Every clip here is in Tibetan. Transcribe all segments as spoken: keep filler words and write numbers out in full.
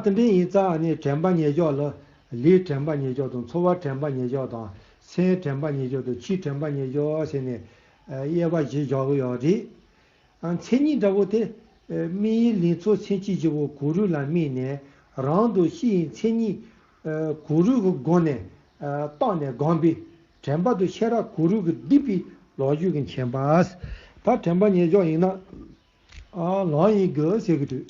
དེ་འདྲ་ཡིན་ཙང་ནི་དྲན་པ་ཉེར་བཞག་ལ་ལུས་དྲན་པ་ཉེར་བཞག་དང་ཚོར་བ་དྲན་པ་ཉེར་བཞག་དང་སེམས་དྲན་པ་ཉེར་བཞག་དང་ཆོས་དྲན་པ་ཉེར་བཞག་ཟེར་ནས་དབྱེ་བ་བཞི་བཞག་གི་ཡོད་རེད། མཚན་ཉིད་འདྲ་བོ་དེ། དམིགས་ཡུལ་ལེན་ཚུལ་སེམས་བསྐྱེད་བཞི་པོ་གོ་རིམ་ལ་དམིགས་ནས་རང་དང་སྤྱི་ཡི་མཚན་ཉིད། གོ་རིམ་གྱི་སྒོ་ནས་བརྟགས་ནས་སྒོམ་པའི་དྲན་པ་དང་ཤེས་རབ་གོ་རིམ་གྱིས་བསྡུས་པའི་ལོ་རྒྱུས་ཀྱི་མཁྱེན་པ། ད་དྲན་པ་ཉེར་བཞག་ཡིན་ན། ལམ་ཡིན་དགོས་ཟེར་གྱི་འདུག་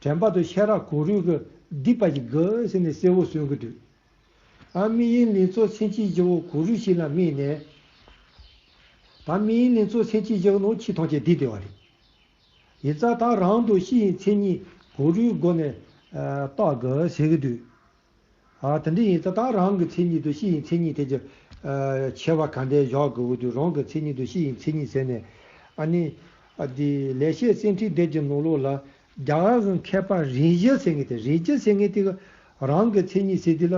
དྲན་པ་དང་ཤེས་རབ་གོ་རིམ་གྱིས་བསྡུས་པ་ཞིག་དགོས་ཟེར་ནས་གསལ་བོ་གསུང་གི་འདུག་ཨ་དམིགས་ཡུལ་ལེན་ཚུལ་སེམས་བསྐྱེད་བཞི་པོ་གོ་རིམ་བཞི་ལ་དམིགས་ནས། ད་དམིགས་ཡུལ་ལེན་ཚུལ་སེམས་བསྐྱེད་བཞི་ནང་ཆེས་ཐམས་ཅད་བསྡུས་བསྡད་པ་རེད། ཡིན་ཙང་ད་རང་དང་སྤྱི་ཡི་མཚན་ཉིད་གོ་རིམ་སྒོ་ནས་བརྟག་དགོས་ཟེར་གྱི་འདུག་ཨ་དེ་འདྲ་ཡིན་ཙང་ད་རང་གི་མཚན་ཉིད་དང་སྤྱི་ཡི་མཚན་ཉིད་དེ་གི་ཁྱད་པར་ག་འདྲ་བཞག་དགོས་ཀྱི་འདུག་རང་གི་མཚན་ཉིད་དང་སྤྱི་ཡི་མཚན་ཉིད་ཟེར་ནས། ཨ་ནི། ཨ་དེ་ལེགས་བཤད་སེམས་ཁྲིད་སྡེ་གི་ནང་ལོགས་ལ་རྒྱ་གར་གྱི་མཁས་པ་རིམ་བཞི་ཟེར་མཁན་དེ་རིམ་བཞི་ཟེར་མཁན་དེ་གི་རང་གི་མཚན་ཉིད་ཟེར་དུས་ལ།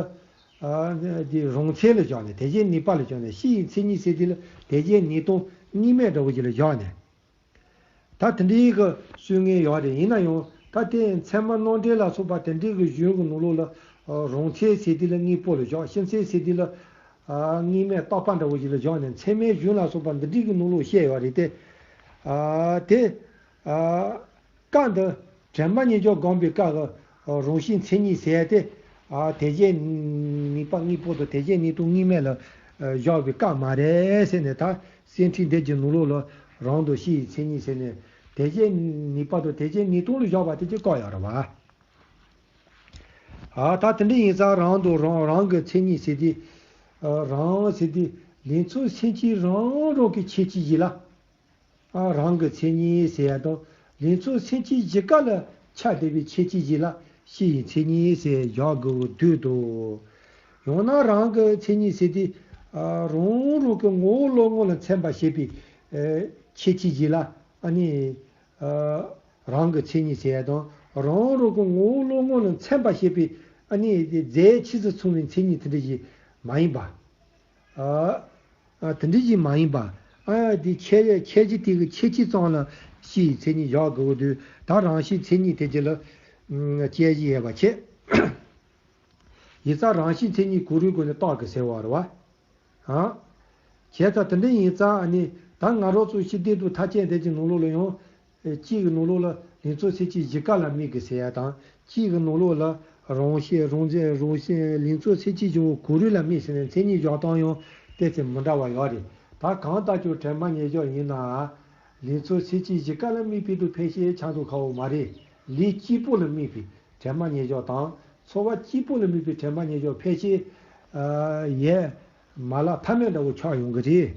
ཨ་དེ་རང་མཚན་ལ་བཞག་ནས་དེ་བཞིན་ནུས་པ་ལ་བཞག་ནས་སྤྱི་ཡི་མཚན་ཉིད་ཟེར་དུས་ལ་དེ་བཞིན་ནུས་སྟོང་དངོས་མེད་འདྲ་བོ་ཞིག་ལ་བཞག་ནས། ད་དེ་འདྲའི་གི་སྲོལ་ངན་ཡོད་རེད། ཡིན་ན་ཡང་ད་དེ་ཚད་མ་རྣམ་འགྲེལ་ལ་སོགས་པ་དེ་འདྲའི་གི་གཞུང་གི་ནང་ལོགས་ལ། རང་མཚན་ཟེར་དུས་ལ་དངོས་པོ་ལ་བཞག་སྤྱི་མཚན་ཟེར་དུས་ལ། དངོས་མེད་རྟག་པ་འདྲ་བོ་ཞིག་ལ་བཞག་ནས་ཚད་མའི་གཞུང་ལ་སོགས་པ་འདི་འདྲའི་གི་ནང་ལོགས་བཤད་ཡོད་རེད་དེ། དེ། སྐབས་འདི་དྲན་པ་ཉེར་བཞག་སྒོམ་པའི་སྐབས་ཀྱི་རང་བཞིན་མཚན་ཉིད་ཟེར་ཏེ། དེ་བཞིན་ནུས་པ་དངོས་པོ་དང་དེ་བཞིན་ནུས་སྟོང་དངོས་མེད་ལ་བཞག་པའི་སྐབས་མ་རེད་ཟེར་ནས་ད་སེམས་ཁྲིད་འདི་གི་ནང་ལོགས་ལ་རང་དང་སྤྱི་ཡི་མཚན་ཉིད་ཟེར་ནས་དེ་བཞིན་ནུས་པ་དང་དེ་བཞིན་ནུས་སྟོང་ལ་བཞག་པ་དེ་གི་བཀག་ཡོད་རེད་བ། ཨ་ད་དེ་འདྲ་ཡིན་ཙང་རང་དང་རང་རང་གི་མཚན་ཉིད་ཟེར་དུས། རང་ཟེར་དུས་ལེན་ཚུལ་སེམས་བསྐྱེད་རང་རང་གི་ཁྱད་ཆོས་ཡིན་ལ། ཨ་རང་གི་མཚན་ཉིད་ཟེར་ཡ་དང་ལེན་ཚུལ་སེམས་བསྐྱེད་གཞི་ཀ་ལ་ཆགས་བསྡད་པའི་ཁྱད་ཆོས་ཡིན་ལ་སྤྱི་ཡི་མཚན་ཉིད་ཟེར་བཞག་དགོས་འདུག་དོ། ཡང་ན་རང་གི་མཚན་ཉིད་ཟེར་དུས། ཨ་རང་རང་གི་ངོ་བོ་ལོག་ངོ་ལ་མཚན་པ་ཞེས་པའི་ཨ་ཁྱད་ཆོས་ཡིན་ལ་ཨ་ནི། ཨ་རང་གི་མཚན་ཉིད་ཟེར་ཡ་དང་རང་རང་གི་ངོ་བོ་ལོག་ངོ་ལ་མཚན་པ་ཞེས་པའི་ཨ་ནི་རྫས་ཕྱིས་སུ་མཚུངས་པའི་མཚན་ཉིད་དེ་འདྲ་ཞིག་མ་ཡིན་པ། ཨ་ཨ་དེ་འདྲ་ཞིག་མ་ཡིན་པ། ཨ་དེ་ཁྱད་ཁྱད་ཆོས་དེ་གི་ཁྱད་ཆོས་ཙམ་ལ་སྤྱིའི་མཚན་ཉིད་བཞག་དགོས་འདུག་ད་རང་བཞིན་མཚན་ཉིད་དེ་གྱི་ལ་ཨ་དཔྱད་གཞི་ཡོད་པ་བྱས། ཡིན་ཙང་རང་བཞིན་མཚན་ཉིད་གོ་རིམ་སྒོ་ནས་བརྟག་དགོས་ཟེར་བ་རེད་བ། ཨ། བྱས་ཙང་དེ་འདྲ་ཡིན་ཙང་ཨ་ནི་ད་ང་རང་ཚོ་ཕྱི་བདེ་སྡུག་ཐ་ཆད་འདི་གི་ནང་ལོགས་ལ་ཡང་། གཅིག་གི་ནང་ལོགས་ལ་ལེན་ཚུལ་སེམས་བསྐྱེད་གཞི་ཀ་ལ་དམིགས་དགོས་ཟེར་ཡ་དང་གཅིག་གི་ནང་ལོགས་ལ་རང་བཞིན་རང་མཚན་རང་བཞིན་ལེན་ཚུལ་སེམས་བསྐྱེད་བཞི་པོ་གོ་རིམ་ལ་དམིགས་ཟེར་ནས་མཚན་ཉིད་བཞག་སྟངས་ཡང་ཏོག་ཙམ་མི་འདྲ་བ་ཡོད་རེད། ད་གང་ལྟར་ཀྱང་དྲན་པ་ཉེར་བཞག་ཡིན་ན། ལེན་ཚུལ་སེམས་བསྐྱེད་གཞི་ཀ་ལ་དམིགས་པའི་དུ་ཕན་ཆད་ཆགས་འདུག་ཁ་བོ་མ་རེད། ལུས་གཅིག་པོ་ལ་དམིགས་པའི་དྲན་པ་ཉེར་བཞག་དང་། ཚོར་བ་གཅིག་པོ་ལ་དམིགས་པའི་དྲན་པ་ཉེར་བཞག་ཕལ་ཆེར། ཨ་ཡས་མ་ལག་ཐ་མལ་འདྲ་བོ་ཆགས་ཡོང་གི་རེད།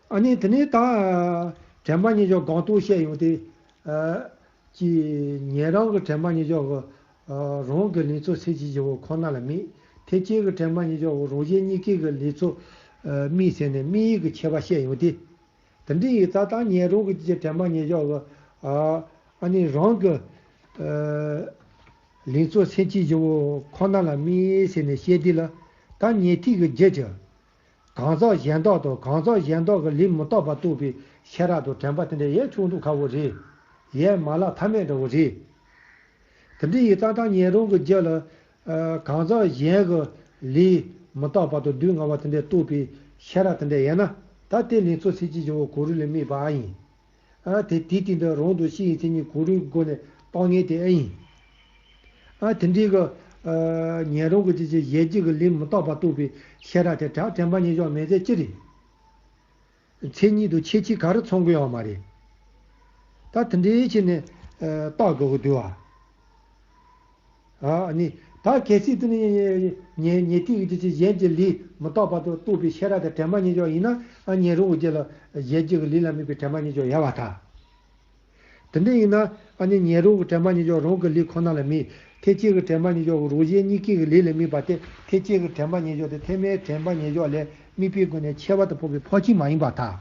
ཨ་ནི་དེ་ནས་ད་དྲན་པ་ཉེར་བཞག་སྒོམ་སྟངས་བཤད་ཡོང་དུས། ཨ་ཅི་ཉན་རང་གི་དྲན་པ་ཉེར་བཞག་གི་ཨ་རང་གི་ལེན་ཚུལ་སེམས་བསྐྱེད་བཞི་པོ་ཁོ་ན་ལ་དམིགས། ཐེག་ཆེན་གྱི་དྲན་པ་ཉེར་བཞག་གི་རང་གཞན་གཉིས་ཀའི་གི་ལེན་ཚུལ་ཨ་དམིགས་ཟེར་ནས་དམིགས་ཡུལ་གྱི་ཁྱད་པར་བཤད་ཡོང་དུས། དེ་འདྲ་ཡིན་ཙང་ད་ཉན་རང་གི་དྲན་པ་ཉེར་བཞག་གི་ཨ་ཨ་ནི་རང་གི་ཨ་ལེན་ཚུལ་སེམས་བསྐྱེད་བཞི་པོ་ཁོ་ན་ལ་དམིགས་ཟེར་ནས་བཤད་དུས་ལ་ད་ཉན་ཐོས་ཀྱི་རྒྱུད་ཀྱི་གང་ཟག་གཞན་དག་དང་གང་ཟག་གཞན་དག་གི་ལུས་མི་རྟག་པ་རྟོགས་པའི་ཤེས་རབ་དང་དྲན་པ་དེ་འདྲ་ཡས་ཆུང་དུ་ཁ་བོ་རེད། ཡས་མ་ལག་ཐ་མལ་འདྲ་བོ་རེད། དེ་འདྲ་ཡིན་ཙང་ད་ཉན་རང་གི་རྒྱུད་ལ་ཨ་གང་ཟག་གཞན་གྱི་ལུས་མི་རྟག་པ་དང་སྡུག་བསྔལ་བ་དེ་འདྲ་རྟོགས་པའི་ཤེས་རབ་དེ་འདྲ་ཡས་ན་ད་དེ་ལེན་ཚུལ་སེམས་བསྐྱེད་བཞི་པོ་གོ་རིམ་ལ་དམིགས་པ་ཨ་ཡིན། ཨ་དེ་དེའི་སྟེང་དུ་རང་དང་སྤྱི་ཡི་མཚན་ཉིད་གོ་རིམ་སྒོ་ནས་བརྟག་མཁན་དེ་ཨ་ཡིན། ཨ་དེ་འདྲའི་གི་ཨ་ཉན་རང་གི་ཅི་ཅི་གཞན་གྱི་གི་ལུས་མི་རྟག་པ་རྟོགས་པའི་ཤེས་རབ་དེ་དྲ་དྲན་པ་ཉེར་བཞག་མིང་ཚིག་ཅི་རེད། མཚན་ཉིད་དང་ཁྱད་ཆོས་ག་རེ་མཚོན་གི་ཡོད་མ་རེད། ད་དེ་འདྲའི་ཕྱིར་ནས་ཨ་བརྟག་དགོས་ཀྱི་འདུག་ཨ། ཨ་ནི་ད་གལ་སྲིད་དེ་ནི་ཉན་ཉན་ཐོས་ཀྱི་ཅི་ཅི་གཞན་གྱི་ལུས་མི་རྟག་པ་དང་རྟོགས་པའི་ཤེས་རབ་དེ་དྲན་པ་ཉེར་བཞག་ཡིན་ན་ཨ་ཉན་རང་གི་རྒྱུད་ལ་གཞན་གྱི་གི་ལུས་ལ་དམིགས་པའི་དྲན་པ་ཉེར་བཞག་ཡོད་པར་ཐལ། དེ་འདྲ་ཡིན་ན་ཨ་ནི་ཉན་རང་གི་དྲན་པ་ཉེར་བཞག་རང་གི་ལུས་ཁོ་ན་ལ་དམིགས། ཐེག་ཆེན་གྱི་དྲན་པ་ཉེར་བཞག་རང་གཞན་གཉིས་ཀའི་གི་ལུས་ལ་དམིགས་པ་སྟེ་ཐེག་ཆེན་གྱི་དྲན་པ་ཉེར་བཞག་དེ་ཐེག་དམན་དྲན་པ་ཉེར་བཞག་ལས་དམིགས་པའི་སྒོ་ནས་ཁྱད་པར་དུ་འཕགས་པའི་ཕར་ཕྱིན་མ་ཡིན་པར་ཐལ།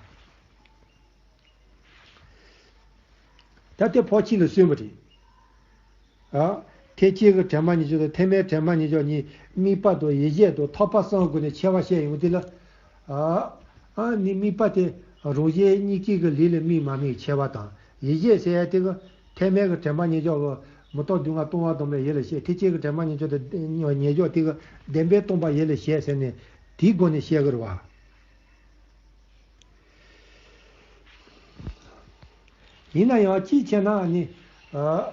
ད་དེ་ཕར་ཕྱིན་ལ་སོན་པ་རེད། ཨ། ཐེག་ཆེན་གྱི་དྲན་པ་ཉེར་བཞག་དང་ཐེག་དམན་དྲན་པ་ཉེར་བཞག་གཉིས་དམིགས་པ་དང་ཡིད་བྱེད་དང་ཐོབ་པ་གསུམ་སྒོ་ནས་ཁྱད་པར་བཤད་ཡོང་དུས་ལ། ཨ། ཨ་ནི་དམིགས་པ་དེ་རང་གཞན་གཉིས་ཀའི་གི་ལུས་ལ་དམིགས་མ་དམིགས་ཁྱད་པར་དང་ཡིད་བྱེད་ཟེར་ཡ་དེ་གི་ཐེག་དམན་གྱི་དྲན་པ་ཉེར་བཞག་གི་ མུ་སྟེགས་སྡུག་བསྔལ་སྟོང་པ་བསྡོམས་པས་ཡིད་ལ་བྱེད། ཐེག་ཆེན་གྱི་དྲན་པ་ཉེར་སྦྱོར་དེ་ཉེར་སྦྱོར་དེ་གི་བདེན་པས་སྟོང་པ་ཡིད་ལ་བྱེད་ཟེར་ནས་དེའི་སྒོ་ནས་བཤད་དགོས་རེད་བ། ཡིན་ན་ཡང་གཅིག་བྱས་ན་ནི། ཨ་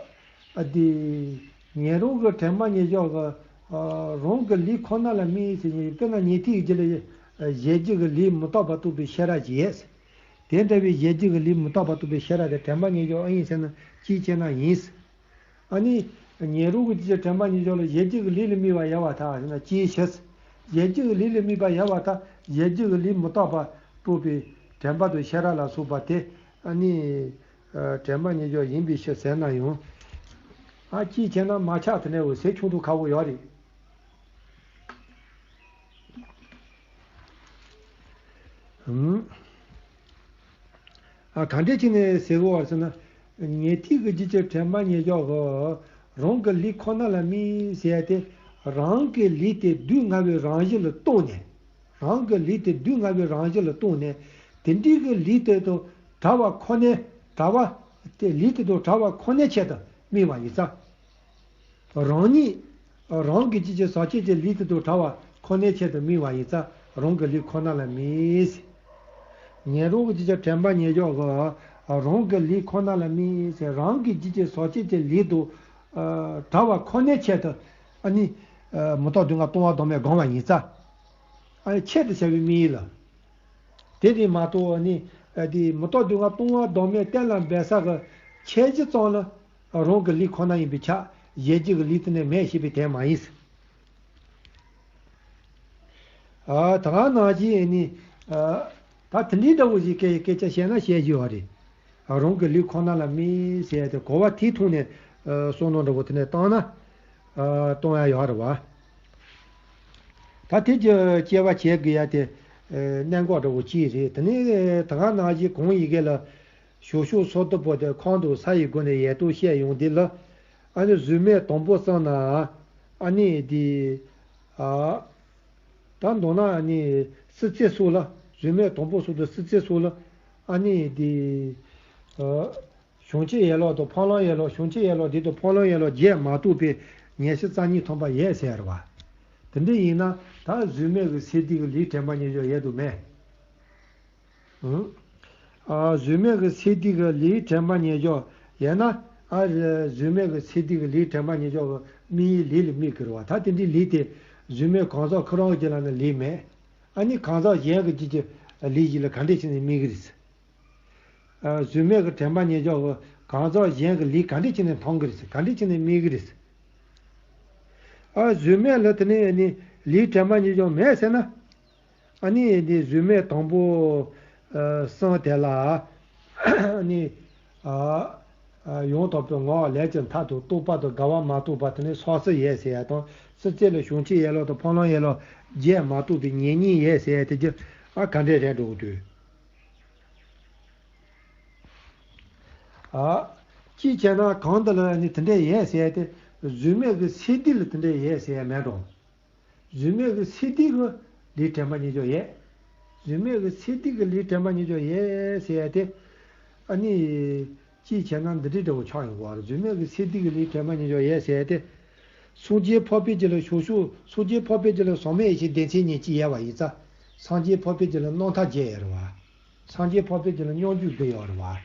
ཨ་དེ། ཉན་རང་གི་དྲན་པ་ཉེར་སྦྱོར་གི། ཨ་རང་གི་ལུས་ཁོ་ན་ལ་དམིགས་ཟེར་ནས། དཔེར་ན་ཉན་ཐོས་ཀྱི་རྒྱུད་ལ་གཞལ་བྱ་གི་ལུས་མི་རྟག་པ་རྟོགས་པའི་ཤེས་རབ་ཅིག་ཡོད། དེ་འདྲ་བའི་གཞལ་བྱ་གི་ལུས་མི་རྟག་པ་རྟོགས་པའི་ཤེས་རབ་དེ་དྲན་པ་ཉེར་སྦྱོར་ཨེ་ཡིན་ཟེར་ན་གཅིག་བྱས་ན་ཡིན། ཨ་ནི། ཉན་རང་གི་རྒྱུད་ཀྱི་དྲན་པ་ཉེར་སྦྱོར་ལ་གཞལ་བྱ་གི་ལུས་ལ་དམིགས་པ་ཡལ་བར་ཐལ་ཟེར་ན་གཅིག་བྱས། གཞལ་བྱ་གི་ལུས་ལ་དམིགས་པ་ཡལ་བར་ཐལ། གཞལ་བྱ་གི་ལུས་མི་རྟག་པ་རྟོགས་པའི་དྲན་པ་དང་ཤེས་རབ་ལ་སོགས་པ་དེ་ཨ་ནི། ཨ་དྲན་པ་ཉེར་སྦྱོར་ཡིན་པའི་ཕྱིར་ཟེར་ན་ཡང་། ཨ་གཅིག་བྱས་ན་མ་ཆགས་དེ་ནས་འོད་གསལ་ཆུང་དུ་ཁ་བོ་ཡོད་རེད། ཨ་ག་འདྲས་བྱས་ནས་ཟེར་དགོས་པ་ཟེར་ན། ཉན་ཐོས་ཀྱི་རྒྱུད་ཀྱི་དྲན་པ་ཉེར་སྦྱོར་གྱི་རང་གི་ལུས་ཁོ་ན་ལ་དམིགས་ཟེར་ཏེ། རང་གི་ལུས་དེ་སྡུག་བསྔལ་བའི་རང་བཞིན་ལ་རྟོགས་ནས། རང་གི་ལུས་དེ་སྡུག་བསྔལ་བའི་རང་བཞིན་ལ་རྟོགས་ནས། དེ་འདྲའི་གི་ལུས་དེ་དང་བྲལ་བ་ཁོ་ནའི། བྲལ་བ་དེ། ལུས་དེ་དང་བྲལ་བ་ཁོ་ནའི་ཆེད་དུ་དམིགས་པ་ཡིན་ཙང་། རང་ཉིད། རང་གི་རྒྱུད་ཀྱི་ཟག་བཅས་ཀྱི་ལུས་དེ་དང་བྲལ་བ་ཁོ་ནའི་ཆེད་དུ་དམིགས་པ་ཡིན་ཙང་རང་གི་ལུས་ཁོ་ན་ལ་དམིགས། ཉན་རང་གི་རྒྱུད་ཀྱི་དྲན་པ་ཉེར་སྦྱོར་གྱི་རང་གི་ལུས་ཁོ་ན་ལ་དམིགས་ཟེར། རང་གི་རྒྱུད་ཀྱི་ཟག་བཅས་ཀྱི་ལུས་དང་བྲལ་བ་ཁོ་ནའི་ཆེད་དུ། ཨ་ནི། མུ་སྟེགས་སྡུག་བསྔལ་སྟོང་པ་བསྡོམས་པས་བསྒོམ་པ་ཡིན་ཙང་། ཨ་ནི་ཆེད་དུ་བྱ་བའི་དམིགས་ཡུལ་ལ། དེ་དེ་མ་གཏོགས་ནི། ཨ་དེ་མུ་སྟེགས་སྡུག་བསྔལ་སྟོང་པ་བསྡོམས་པས་གཏན་ལ་འབེབས་ས་གི་ཁྱད་གཞི་ཙམ་ལ་རང་གི་ལུས་ཁོ་ན་ཡིན་པས་ཁྱབ། གཞལ་བྱ་གི་ལུས་དེ་ནི་མེད་ཞེས་པའི་དོན་མ་ཡིན། ཨ་ད་ག་ནང་བཞིན་ནི། ཨ་ད་དེ་འདྲའི་འདྲ་བོ་ཞིག་སྐད་སྐད་ཆ་བཤད་ན་བཤད་རྒྱུ་ཡོད་རེད། ཨ་རང་གི་ལུས་ཁོ་ན་ལ་དམིགས་ཟེར་ཏེ་གོ་བ་དེའི་ཐོག་ནས་ཨ་བསམ་བློ་འདྲ་བོ་དེ་ནས་བཏང་ན། ཨ་གཏོང་ཡ་ཡོད་རེད་བ། ད་དེ་གི་དཔྱད་པ་བྱེད་དགོས་ཡ་དེ། ཨ་གནད་འགག་འདྲ་བོ་གཅིག་རེད། དེ་ནས་ད་ག་ནང་བཞིན་གང་ཡི་གེ་ལ། ཞབས་ཞུམ་སོར་དུ་བབས་ཏེ་ཁམས་དང་ས་ཡི་སྒོ་ནས་ཡལ་དུ་བཤད་ཡོང་དུས་ལ། ཨ་ནི་གཟུགས་མེད་དང་པོ་གསུམ་ན། ཨ་ནི་དེ། ཨ་ད་མདོར་ན་ཨ་ནི་སྲིད་རྩེ་སོགས་ལ། གཟུགས་མེད་དང་པོ་སོགས་དང་སྲིད་རྩེ་སོགས་ལ། ཨ་ནི་དེ། ཨ་བྱང་ཆུབ་ཡན་ལག་དང་འཕགས་ལམ་ཡན་ལག་བྱང་ཆུབ་ཡན་ལག་དེ་དང་འཕགས་ལམ་ཡན་ལག་བརྒྱད་མ་གཏོགས་པའི་ཉེར་ཞི་རྩ་གཉིས་ཐམ་པ་ཡོད་ཟེར་བ། དེ་འདྲ་ཡིན་ན་ད་གཟུགས་མེད་ཀྱི་ཚེ་འདི་གི་ལུས་དྲན་པ་ཉེར་སྦྱོར་ཡོད་དམ་མེད། ཨང་། ཨ་གཟུགས་མེད་ཀྱི་ཚེ་འདི་གི་ལུས་དྲན་པ་ཉེར་སྦྱོར་ཡོད་ན། ཨ་གཟུགས་མེད་ཀྱི་ཚེ་འདི་གི་ལུས་དྲན་པ་ཉེར་སྦྱོར་གྱི་དམིགས་ཡུལ་ལུས་ལ་དམིགས་དགོས་རེད་བ། ད་དེ་འདྲའི་ལུས་དེ་གཟུགས་མེད་གང་ཟག་ཁོ་རང་གི་རྒྱུད་ལ་ནི་ལུས་མེད། ཨ་ནི་གང་ཟག་གཞན་གྱི་རྒྱུད་ཀྱི་ལུས་ཞིག་ལ་ག་འདྲས་བྱས་ནས་དམིགས་ཀྱི་རེད། ཨ་གཟུགས་མེད་ཀྱི་དྲན་པ་ཉེར་སྦྱོར་གྱི་གང་ཟག་གཞན་གྱི་ལུས་ག་འདྲས་བྱས་ནས་མཐོང་གི་རེད། ག་འདྲས་བྱས་ནས་དམིགས་ཀྱི་རེད། ཨ་གཟུགས་མེད་ལ་དེ་ནས་ནི་ལུས་དྲན་པ་ཉེར་སྦྱོར་མེད་ཟེར་ན། ཨ་ནི་འདི་གཟུགས་མེད་དང་པོ་ཨ་གསུམ་དེ་ལ། ཨ་ནི་ཨ་ཨ་ཡང་དག་པའི་ངོ་བོ་ལས་ཀྱི་མཐའ་དང་རྟོག་པ་དང་འགལ་བ་མ་གཏོགས་པ་དེ་ནི་སོ་སོ་ཡོད་ཟེར་ཡ་དང་། སྲིད་རྩེ་ལ་བྱང་ཆུབ་ཡན་ལག་དང་འཕགས་ལམ་ཡན་ལག་བརྒྱད་མ་གཏོགས་པའི་ཉེ་གཉིས་ཡོད་ཟེར་ཡ་དེ་རྒྱུ་ཨ་ག་འདྲས་རེད་འགྲོ་གི་འདུག་ཨ་གཅིག་བྱས་ན་གང་འདི་ལ་ནི་དེ་འདྲས་ཡོད་ཟེར་ཡ་དེ། གཟུགས་མེད་ཀྱི་ཚེ་འདི་ལ་དེ་འདྲས་ཡོད་ཟེར་ཡ་མེད་འགྲོ། གཟུགས་མེད་ཀྱི་ཚེ་འདི་གི་ལུས་དྲན་པ་ཉེར་སྦྱོར་ཡོད། གཟུགས་མེད་ཀྱི་ཚེ་འདི་གི་ལུས་དྲན་པ་ཉེར་སྦྱོར་ཡོད་ཟེར་ཡ་དེ། ཨ་ནི། གཅིག་བྱས་ན་འདི་འདྲའི་འདྲ་བོ་ཆགས་ཡོང་གི་རེད། གཟུགས་མེད་ཀྱི་ཚེ་འདི་གི་ལུས་དྲན་པ་ཉེར་སྦྱོར་ཡོད་ཟེར་ཡ་དེ། སངས་རྒྱས་འཕགས་པའི་རྒྱུད་ལ་ཞབས་ཞུམ། སངས་རྒྱས་འཕགས་པའི་རྒྱུད་ལ་ཟག་མེད་ཡེ་ཤེས་བདེ་ཆེན་ཉེར་གཅིག་ཡོད་པ་ཡིན་ཙང་། སངས་རྒྱས་འཕགས་པའི་རྒྱུད་ལ་རྣམ་ཐར་བརྒྱད་ཡོད་རེད་བ། སངས་རྒྱས་འཕགས་པའི་རྒྱུད་ལ་སྙོམས་འཇུག་དགུ་ཡོད་རེད་བ།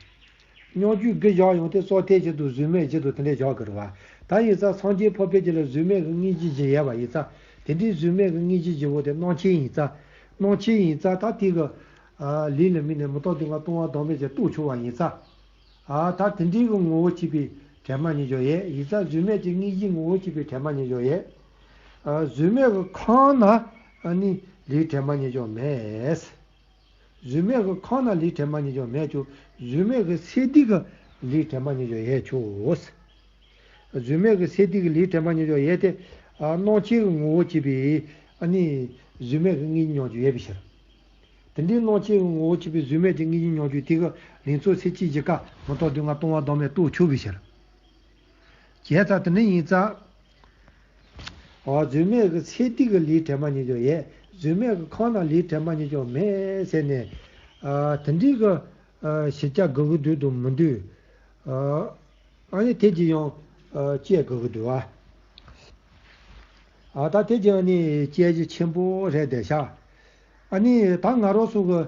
སྙོམས་འཇུག་དགུ་བཞག་ཡོང་དུས་རྩོད་ལྟའི་གཞི་དང་གཟུགས་མེད་གཞི་དང་དེ་འདྲས་བཞག་གི་རེད་བ། ད་ཡིན་ཙང་སངས་རྒྱས་འཕགས་པའི་རྒྱུད་ལ་གཟུགས་མེད་ཀྱི་དངོས་གཞི་བཞི་ཡོད་པ་ཡིན་ཙང་། དེ་འདྲའི་གཟུགས་མེད་ཀྱི་དངོས་གཞི་བཞི་པོ་དེ་སྣང་མཆེད་ཡིན་ཙང་། སྣང་མཆེད་ཡིན་ཙང་ད་དེ་གི་ཨ་ལུས་ལ་དམིགས་ནས་མུ་སྟེགས་སྡུག་བསྔལ་སྟོང་པ་བསྡོམས་པས་ཀྱང་རྟོགས་ཆོག་པ་ཡིན་ཙང་། ཨ་ད་དེ་འདྲའི་གི་ངོ་བོ་གཅིག་པའི་དྲན་པ་ཉེར་སྦྱོར་ཡོད། ཡིན་ཙང་གཟུགས་མེད་ཀྱི་དངོས་གཞིའི་ངོ་བོ་གཅིག་པའི་དྲན་པ་ཉེར་སྦྱོར་ཡོད། ཨ་གཟུགས་མེད་ཀྱི་ཁམས་ན་ཨ་ནི་ལུས་དྲན་པ་ཉེར་སྦྱོར་མེད། གཟུགས་མེད་ཀྱི་ཁམས་ན་ལུས་དྲན་པ་ཉེར་སྦྱོར་མེད་ཀྱང་། གཟུགས་མེད་ཀྱི་ཚེ་འདི་གི་ལུས་དྲན་པ་ཉེར་སྦྱོར་ཡོད་ཆོག་གཟུགས་མེད་ཀྱི་ཚེ་འདི་གི་ལུས་དྲན་པ་ཉེར་སྦྱོར་ཡོད་དེ། ཨ་སྣང་མཆེད་ཀྱི་ངོ་བོ་གཅིག་པའི་ཨ་ནི་གཟུགས་མེད་ཀྱི་དངོས་གཞི་སྙོམས་འཇུག་ཡོད་པའི་ཕྱིར། དེ་འདྲའི་སྣང་མཆེད་ཀྱི་ངོ་བོ་གཅིག་པའི་གཟུགས་མེད་ཀྱི་དངོས་གཞི་སྙོམས་འཇུག་དེ་གི་ལེན་ཚུལ་ཚེ་གཅིག་གི་སྐབས་མུ་སྟེགས་སྡུག་བསྔལ་སྟོང་པ་བསྡོམས་པས་རྟོགས་ཆོག་པའི་ཕྱིར། བྱས་ཙང་དེ་འདྲ་ཡིན་ཙང་། འོ་གཟུགས་མེད་ཀྱི་ཚེ་འདི་གི་ལུས་དྲན་པ་ཉེར་སྦྱོར་ཡོད། གཟུགས་མེད་ཀྱི་ཁམས་ན་ལུས་དྲན་པ་ཉེར་སྦྱོར་མེད་ཟེར་ནས། ཨ་དེ་འདྲའི་གི་ཨ་ཕྱི་རྒྱལ་དགག་གི་འདུག་དང་མི་འདུག་ཨ་ཨ་ནི་དེ་གྱིས་ཡང་ ཨ་དཔྱད་དགོས་ཀྱི་འདུག་བ། ཨ་ད་དེ་ཀྱང་ནི་དཔྱད་གཞི་ཆེན་པོ་རེད་བསྡད་ཤག་ཨ་ནི་ད་ང་རང་ཚོ་གི་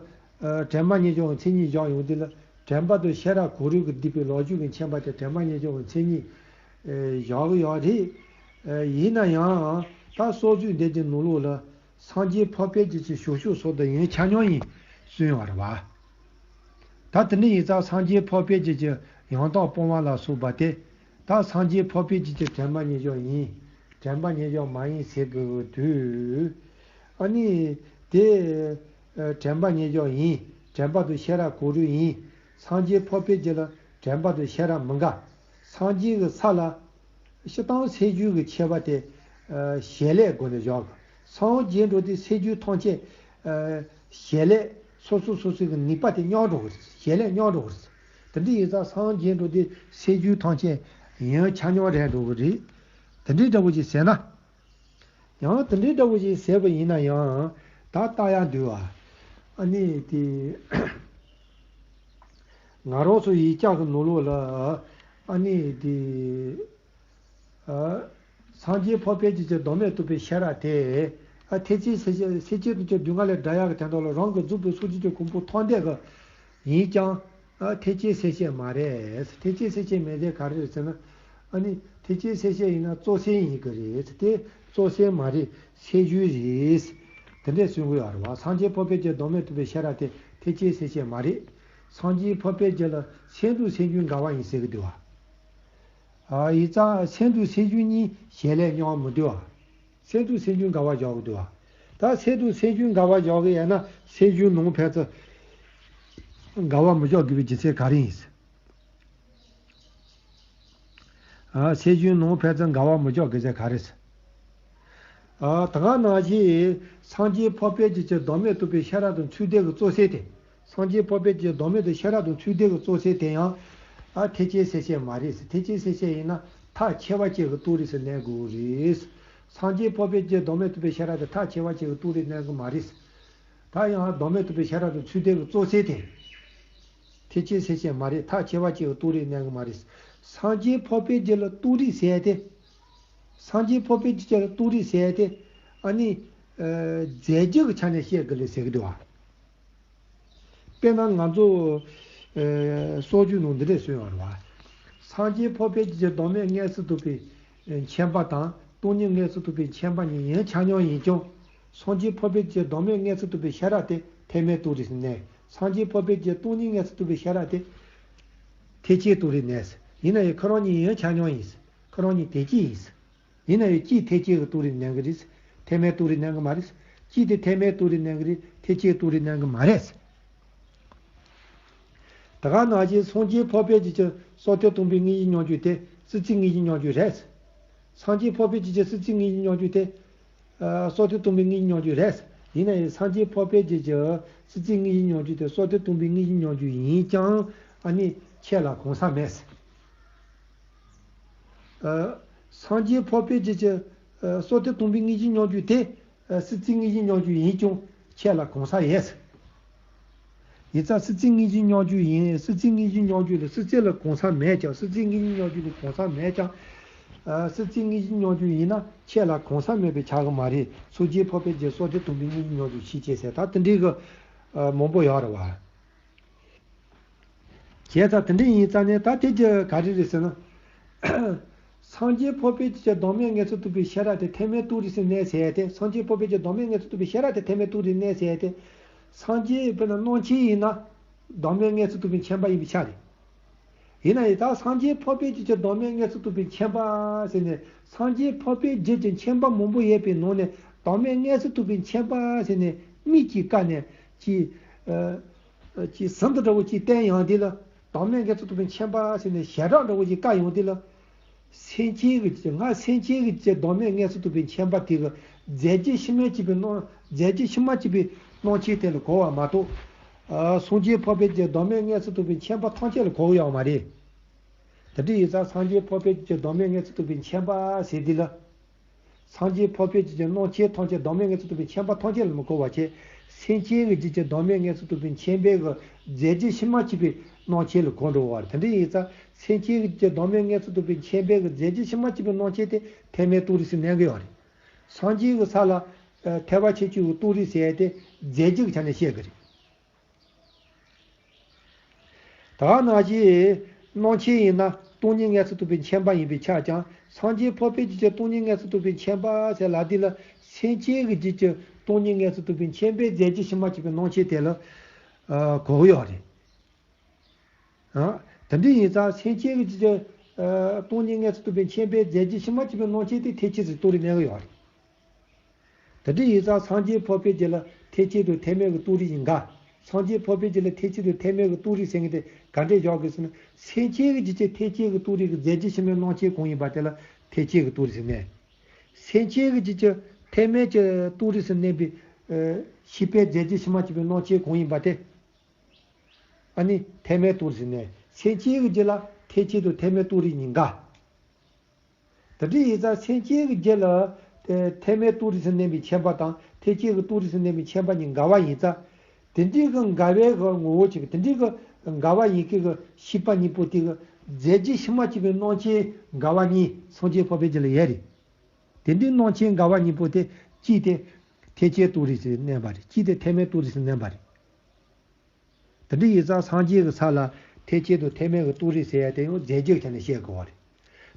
ཨ་དྲན་པ་ཉེར་སྦྱོར་གྱི་མཚན་ཉིད་བཞག་ཡོང་དུས་ལ། དྲན་པ་དང་ཤེས་རབ་གང་རུང་གིས་བསྡུས་པའི་ལོ་རྒྱུས་ཀྱི་མཁྱེན་པ་དེ་དྲན་པ་ཉེར་སྦྱོར་གྱི་མཚན་ཉིད་ཨ་བཞག་གི་ཡོད་རེད། ཨ་ཡིན་ན་ཡང་ད་སྲོག་རྩོལ་འདི་གྱི་ནང་ལོགས་ལ་སངས་རྒྱས་འཕགས་པའི་རྒྱུད་ཀྱི་ཞབས་ཞུ་སོགས་དང་ཡིན་ཆ་སྙོམས་ཡིན་གསུངས་ཡོད་རེད་བ། ད་དེ་འདྲ་ཡིན་ཙང་སངས་རྒྱས་འཕགས་པའི་རྒྱུད་ཀྱི་ཡང་དག་སྤོང་བ་ལ་སོགས་པ་དེ། ད་སངས་རྒྱས་འཕགས་པའི་རྒྱུད་ཀྱི་དྲན་པ་ཉེར་སྦྱོར་ཡིན། དྲན་པ་ཉེར་སྦྱོར་མ་ཡིན་ཟེར་དགོས་དུས། ཨ་ནི་དེ་ཨ་དྲན་པ་ཉེར་སྦྱོར་ཡིན། དྲན་པ་དང་ཤེས་རབ་གང་རུང་ཡིན། སངས་རྒྱས་འཕགས་པའི་རྒྱུད་ལ་དྲན་པ་དང་ཤེས་རབ་མི་འགལ། སངས་རྒྱས་ཀྱི་ས་ལ་སྤྱིར་བཏང་སེམས་རྒྱུད་ཀྱི་ཁྱད་པར་དེ་ཨ་བྱེད་ལས་སྒོ་ནས་བཞག་གི། སངས་རྒྱས་འགྲོ་དུས་སེམས་རྒྱུད་ཐམས་ཅད་ཨ་བྱེད་ལས་སོ་སོ་སོ་སོའི་གི་ནུས་པ་དེ་ཉམས་འགྲོ་གི་རེད། བྱེད་ལས་ཉམས་འགྲོ་གི་རེད། དེ་འདྲ་ཡིན་ཙང་སངས་རྒྱས་འགྲོ་དུས་སེམས་རྒྱུད་ཐམས་ཅད་ཡང་ཆ་སྙོམས་རེད་འགྲོ་གི་རེད། དེ་འདྲའི་འདྲ་བོ་ཅིག་ཟེར་ན། ཡང་དེ་འདྲའི་འདྲ་བོ་ཅིག་ཟེར་བ་ཡིན་ན་ཡང་ད་ལྟ་ཡག་འདུག་བ། ཨ་ནི་དེ། ང་རང་ཚོ་ཡིག་བརྒྱ་གི་ནང་ལོགས་ལ་ཨ་ནི་དེ། ཨ། སངས་རྒྱས་འཕགས་པའི་རྒྱུད་ཀྱི་བདག་མེད་རྟོགས་པའི་ཤེས་རབ་དེ། ཨ་ཐེག་ཆེན་སེམས་བསྐྱེད་སེམས་བསྐྱེད་དང་བཅས་བདུན་ལྔ་ལས་བསྒྲལ་ཡག་གི་དོན་དག་ལ་རང་གི་རྫོགས་པའི་སངས་རྒྱས་ཀྱི་གོ་འཕང་ཐོབ་འདོད་ཀྱི་ཡིན་ཀྱང་། ཨ་ཐེག་ཆེན་སེམས་བསྐྱེད་མ་རེད། ཐེག་ཆེན་སེམས་བསྐྱེད་མིན་ཟེར་ག་རེ་རེད་ཟེར་ན། ཨ་ནི་ཐེག་ཆེན་སེམས་བསྐྱེད་ཡིན་ན་གཙོ་སེམས་ཡིན་གྱི་རེད། དེ་གཙོ་སེམས་མ་རེད། སེམས་རྒྱུད་རེད། དེ་འདྲས་གསུང་གི་ཡོད་རེད་བ། སངས་རྒྱས་འཕགས་པའི་རྒྱུད་བདག་མེད་རྟོགས་པའི་ཤེས་རབ་དེ་ཐེག་ཆེན་སེམས་བསྐྱེད་མ་རེད། སངས་རྒྱས་འཕགས་པའི་རྒྱུད་ལ་སེམས་དང་སེམས་རྒྱུད་འགལ་བ་ཡིན་ཟེར་གྱི་འདུག་བ། ཨ་ཡིན་ཙང་སེམས་དང་སེམས་རྒྱུད་གཉིས་བྱེད་ལས་མཉམ་མི་འདུག་བ། སེམས་དང་སེམས་རྒྱུད་འགལ་བ་བཞག་གི་འདུག་བ། ད་སེམས་དང་སེམས་རྒྱུད་འགལ་བ་བཞག་གི་ཡོད་ན་སེམས་རྒྱུད་ནང་ཕན་ཚུན་འགལ་བ་མི་བཞག་དགོས་པའི་རྒྱུ་མཚན་ག་རེ་ཡིན། ཨ་སེམས་རྒྱུད་ནང་ཕན་ཚུན་འགལ་བ་མི་བཞག་དགོས་ཚད་ག་རེ་ཟེར། ཨ་ད་ག་ནང་བཞིན་སངས་རྒྱས་འཕགས་པའི་རྒྱུད་ཀྱི་བདག་མེད་རྟོགས་པའི་ཤེས་རབ་དང་ཚུལ་ལྡན་གྱི་གཙོ་སེམས་དེ། སངས་རྒྱས་འཕགས་པའི་རྒྱུད་བདག་མེད་དང་ཤེས་རབ་དང་ཚུལ་ལྡན་གྱི་གཙོ་སེམས་དེ་ཡང་། ཨ་ཐེག་ཆེན་སེམས་བསྐྱེད་མ་རེད་ཟེར། ཐེག་ཆེན་སེམས་བསྐྱེད་ཡིན་ན་ཐག་ཆོད་པ་ཅིག་གི་རྟོགས་རིགས་སུ་གནས་དགོས་རེད། སངས་རྒྱས་འཕགས་པའི་རྒྱུད་བདག་མེད་རྟོགས་པའི་ཤེས་རབ་དེ་ཐག་ཆོད་པ་ཅིག་གི་རྟོགས་རིགས་གནས་གི་མ་རེད། ད་ཡང་བདག་མེད་རྟོགས་པའི་ཤེས་རབ་དང་ཚུལ་ལྡན་གྱི་གཙོ་སེམས་དེ། ཐེག་ཆེན་སེམས་བསྐྱེད་མ་རེད། ཐག་ཆོད་པ་ཅིག་གི་རྟོགས་རིགས་གནས་གི་མ་རེད། སངས་རྒྱས་འཕགས་པའི་རྒྱུད་ལ་རྟོགས་རིགས་ཟེར་ཏེ། སངས་རྒྱས་འཕགས་པའི་རྒྱུད་ལ་རྟོགས་རིགས་ཟེར་ཏེ། ཨ་ནི། ཨ་རྫས་རྒྱུད་ཀྱི་ཆ་ནས་བཤད་དགོས་ལེ་ཟེར་གི་འདུག་བ། དཔེར་ན་ང་ཚོ་ཨ་སྲོག་རྒྱུན་ནང་འདི་འདྲས་གསུངས་ཡོད་རེད་བ། སངས་རྒྱས་འཕགས་པའི་རྒྱུད་ཀྱི་བདག་མེད་མངོན་སུམ་རྟོགས་པའི་མཁྱེན་པ་དང་སྟོང་ཉིད་མངོན་སུམ་རྟོགས་པའི་མཁྱེན་པ་གཉིས་ཡིན་ཆ་སྙོམས་ཡིན་ཀྱང་། སངས་རྒྱས་འཕགས་པའི་རྒྱུད་ཀྱི་བདག་མེད་མངོན་སུམ་རྟོགས་པའི་ཤེས་རབ་དེ་ཐེག་དམན་རྟོགས་རིགས་སུ་གནས། སངས་རྒྱས་འཕགས་པའི་རྒྱུད་ཀྱི་སྟོང་ཉིད་མངོན་སུམ་རྟོགས་པའི་ཤེས་རབ་དེ་ཐེག་ཆེན་རྟོགས་རིགས་གནས། ཡིན་ན་ཡང་ཁོ་རང་གཉིས་ཡིན་ཆ་སྙོམས་ཡིན། ཁོ་རང་གཉིས་དེ་གཅིག་ཡིན། ཡིན་ན་ཡང་གཅིག་ཐེག་ཆེན་གྱི་རྟོགས་རིགས་གནས་ཀྱི་རེད། ཐེག་དམན་རྟོགས་རིགས་གནས་ཀྱི་མ་རེད། གཅིག་དེ་ཐེག་དམན་རྟོགས་རིགས་གནས་ཀྱི་རེད། ཐེག་ཆེན་རྟོགས་རིགས་གནས་ཀྱི་མ་རེད། ད་ག་ནང་བཞིན་སངས་རྒྱས་འཕགས་པའི་རྒྱུད་ཀྱི་སྲོག་ཐོག་སྟོང་པའི་དངོས་གཞི་སྙོམས་འཇུག་དེ་སྲིད་རྩེའི་དངོས་གཞི་སྙོམས་འཇུག་རེད། སངས་རྒྱས་འཕགས་པའི་རྒྱུད་ཀྱི་སྲིད་རྩེའི་དངོས་གཞི་སྙོམས་འཇུག་དེ། ཨ་སྲོག་ཐོག་སྟོང་པའི་དངོས་གཞི་སྙོམས་འཇུག་རེད། ཡིན་ན་ཡང་སངས་རྒྱས་འཕགས་པའི་རྒྱུད་ཀྱི་སྲིད་རྩེའི་དངོས་གཞི་སྙོམས་འཇུག་དེ་སྲོག་ཐོག་སྟོང་པའི་དངོས་གཞི་སྙོམས་འཇུག་ཡིན་ཀྱང་ཨ་ནི་ཁྱེད་ལ་གང་ཟག་མེད། ཨ་སངས་རྒྱས་འཕགས་པའི་རྒྱུད་ཀྱི་ཨ་སྲོག་ཐོག་སྟོང་པའི་དངོས་གཞི་སྙོམས་འཇུག་དེ་ཨ་སྲིད་རྩེའི་དངོས་གཞི་སྙོམས་འཇུག་ཡིན་ཀྱང་ཁྱེད་ལ་གང་ཟག་ཡོད། ཡིན་ཙང་སྲིད་རྩེའི་དངོས་གཞི་སྙོམས་འཇུག་ཡིན། སྲིད་རྩེའི་དངོས་གཞི་སྙོམས་འཇུག་ལ་སྲིད་རྩེ་ལ་གང་ཟག་མེད་ཀྱང་། སྲིད་རྩེའི་དངོས་གཞི་སྙོམས་འཇུག་ལ་གང་ཟག་མེད་ཀྱང་། ཨ་སྲིད་རྩེའི་དངོས་གཞི་སྙོམས་འཇུག་ཡིན་ན་ཁྱེད་ལ་གང་ཟག་མེད་པས་ཁྱབ་གི་མ་རེད། སངས་རྒྱས་འཕགས་པའི་རྒྱུད་སྲོག་ཐོག་སྟོང་པའི་དངོས་གཞི་སྙོམས་འཇུག་ཕྱིན་ཆད་ཟེར་ད་དེ་འདྲའི་གི་ཨ་མང་པོ་ཡོད་རེད་བ། བྱས་ཙང་དེ་འདྲ་ཡིན་ཙང་ནས་ད་དེ་རྒྱུ་ག་རེ་རེད་ཟེར་ན། སངས་རྒྱས་འཕགས་པའི་རྒྱུད་ཀྱི་བདག་མེད་མངོན་སུམ་རྟོགས་པའི་ཤེས་རབ་དེ་ཐེག་དམན་རྟོགས་རིགས་སུ་གནས་ཟེར་ཏེ། སངས་རྒྱས་འཕགས་པའི་རྒྱུད་བདག་མེད་མངོན་སུམ་རྟོགས་པའི་ཤེས་རབ་དེ་ཐེག་དམན་རྟོགས་རིགས་གནས་ཟེར་ཏེ། སངས་རྒྱས་དཔེར་ན་སྣང་མཁྱེན་ཡིན་ན་བདག་མེད་མངོན་སུམ་རྟོགས་པའི་མཁྱེན་པ་ཡིན་པའི་ཆ་རེད། ཡིན་ན་ཡང་ད་སངས་རྒྱས་འཕགས་པའི་རྒྱུད་ཀྱི་བདག་མེད་མངོན་སུམ་རྟོགས་པའི་མཁྱེན་པ་ཟེར་ནས་སངས་རྒྱས་འཕགས་པའི་རྒྱུད་ཀྱི་མཁྱེན་པ་མང་པོ་ཡོད་པའི་ནང་ནས་བདག་མེད་མངོན་སུམ་རྟོགས་པའི་མཁྱེན་པ་ཟེར་ནས་མིག་གིས་བཀར་ནས་ཅི། ཨ། ཅི་ཟིན་ཐོ་འདྲ་བོ་ཅིག་བསྟན་ཡོང་དུས་ལ། བདག་མེད་མངོན་སུམ་རྟོགས་པའི་མཁྱེན་པ་ཟེར་ནས་ཞལ་གྲངས་འདྲ་བོ་ཅིག་བཀར་ཡོང་དུས་ལ། སེམས་ཅན་གྱི་ང་སེམས་ཅན་གྱི་བདག་མེད་མངོན་སུམ་རྟོགས་པའི་མཁྱེན་པ་དེ་གི་རྫས་རྒྱུད་ཕྱི་མ་གཅིག་པའི་སྣང་། རྫས་རྒྱུད་ཕྱི་མ་གཅིག་པའི་སྣང་མཆེད་དེ་ལ་གོ་བ་མ་གཏོགས། ཨ། སངས་རྒྱས་འཕགས་པའི་རྒྱུད་བདག་མེད་མངོན་སུམ་རྟོགས་པའི་མཁྱེན་པ་ཐམས་ཅད་ལ་གོ་གི་ཡོད་མ་རེད། དེ་འདྲ་ཡིན་ཙང་སངས་རྒྱས་འཕགས་པའི་རྒྱུད་བདག་མེད་མངོན་སུམ་རྟོགས་པའི་མཁྱེན་པ་ཟེར་དུས་ལ། སངས་རྒྱས་འཕགས་པའི་རྒྱུད་ཀྱི་སྣང་མཆེད་ཐམས་ཅད་བདག་མེད་མངོན་སུམ་རྟོགས་པའི་མཁྱེན་པ་ཐམས་ཅད་ལ་མི་གོ་བ་བྱས། སེམས་ཅན་གྱི་རྒྱུད་ཀྱི་བདག་མེད་མངོན་སུམ་རྟོགས་པའི་མཁྱེན་པའི་གི་རྫས་རྒྱུད་ཕྱི་མ་གཅིག་པའི་ སྣང་མཆེད་ལ་གོ་འགྲོ་བ་རེད། དེ་འདྲ་ཡིན་ཙང་སེམས་ཅན་གྱི་རྒྱུད་བདག་མེད་མངོན་སུམ་རྟོགས་པའི་མཁྱེན་པའི་གི་རྫས་རྒྱུད་ཕྱི་མ་གཅིག་པའི་སྣང་མཆེད་དེ་ཐེག་དམན་ཏུ་རེ་ཟེར་གནས་ཀྱི་ཡོད་རེད། སངས་རྒྱས་ཀྱི་ས་ལ་ཐེག་པ་ཆེ་ཆུང་གི་ཏུ་རེ་ཟེར་ཡས་དེ་རྫས་རྒྱུད་ཀྱི་ཆ་ནས་བཤད་ཀྱི་རེད། ད་ག་ནང་བཞིན་སྣང་མཆེད་ཡིན་ན་སྟོང་ཉིད་མངོན་སུམ་རྟོགས་པའི་མཁྱེན་པ་ཡིན་པས་ཁྱབ་ཀྱང་སངས་རྒྱས་འཕགས་པའི་རྒྱུད་ཀྱི་སྟོང་ཉིད་མངོན་སུམ་རྟོགས་པའི་མཁྱེན་པ་ཟེར་ལབ་དུས་ལ་སེམས་ཅན་གྱི་རྒྱུད་ཀྱི་སྟོང་ཉིད་མངོན་སུམ་རྟོགས་པའི་མཁྱེན་པའི་རྫས་རྒྱུད་ཕྱི་མ་གཅིག་པའི་སྣང་མཆེད་དེ་ལ་གོ་གི་ཡོད་རེད། ཨ། དེ་འདྲ་ཡིན་ཙང་སེམས་ཅན་གྱི་རྒྱུད་ཀྱི་སྟོང་ཉིད་མངོན་སུམ་རྟོགས་པའི་མཁྱེན་པའི་རྫས་རྒྱུད་ཕྱི་མ་གཅིག་པའི་སྣང་མཆེད་དེ་ཐེག་ཆེན་ཟེར་ཏུ་རེ་གནས་ཀྱི་ཡོད་རེད། དེ་འདྲ་ཡིན་ཙང་སངས་རྒྱས་འཕགས་པའི་རྒྱུད་ལ་ཐེག་ཆེན་དང་ཐེག་དམན་གྱི་ཏུ་རེ་ཡིན་ག། སངས་རྒྱས་འཕགས་པའི་རྒྱུད་ལ་ཐེག་ཆེན་དང་ཐེག་དམན་གྱི་ཏུ་རེ་ཟེར་མཁན་དེ་ག་འདྲས་བཞག་དགོས་ཟེར་ན། སེམས་ཅན་གྱི་རྒྱུད་ཀྱི་ཐེག་ཆེན་གྱི་ཏུ་རེ་གི་རྫས་རྒྱུད་ཕྱི་མའི་སྣང་མཆེད་གང་ཡིན་པ་དེ་ལ་ཐེག་ཆེན་གྱི་ཏུ་རེ་ཟེར་གནས། སེམས་ཅན་གྱི་རྒྱུད་ཀྱི་ཐེག་དམན་གྱི་ཏུ་རེ་ཟེར་གནས་པའི་ཨ་ཤེས་པའི་རྫས་རྒྱུད་ཕྱི་མ་གཅིག་པའི་སྣང་མཆེད་གང་ཡིན་པ་དེ་ཨ་ནི་ཐེག་དམན་ཏུ་རེ་ཟེར་གནས། སེམས་ཅན་གྱི་རྒྱུད་ལ་ཐེག་ཆེན་དང་ཐེག་དམན་ཏུ་རེ་ཡིན་ག། དེ་འདྲ་ཡིན་ཙང་སེམས་ཅན་གྱི་རྒྱུད་ལ་ཐེག་དམན་ཏུ་རེ་ཟེར་གནས་པའི་མཁྱེན་པ་དང་ཐེག་ཆེན་གྱི་ཏུ་རེ་ཟེར་གནས་པའི་མཁྱེན་པ་གཉིས་འགལ་བ་ཡིན་ཙང་། དེ་འདྲའི་གི་འགལ་བའི་གི་ངོ་བོ་གཅིག་དེ་འདྲའི་གི་འགལ་བ་ཡིན་མཁན་གྱི་ཤེས་པ་གཉིས་པོ་དེ་གི་རྫས་རྒྱུད་ཕྱི་མ་གཅིག་པའི་སྣང་མཆེད་འགལ་བ་གཉིས་སངས་རྒྱས་འཕགས་པའི་རྒྱུད་ལ་ཡོད་རེད། དེ་འདྲའི་སྣང་མཆེད་འགལ་བ་གཉིས་པོ་དེ་གཅིག་དེ་ཐེག་ཆེན་ཏུ་རེ་ཟེར་གནས་པ་རེད། གཅིག་དེ་ཐེག་དམན་ཏུ་རེ་ཟེར་གནས་པ་རེད། དེ་འདྲ་ཡིན་ཙང་སངས་རྒྱས་ཀྱི་ས་ལ་ཐེག་ཆེན་དང་ཐེག་དམན་གྱི་ཏུ་རེ་ཟེར་ཡ་དེ་ཡང་རྫས་རྒྱུད་ཀྱི་ཆ་ནས་བཤད་དགོས་པ་རེད།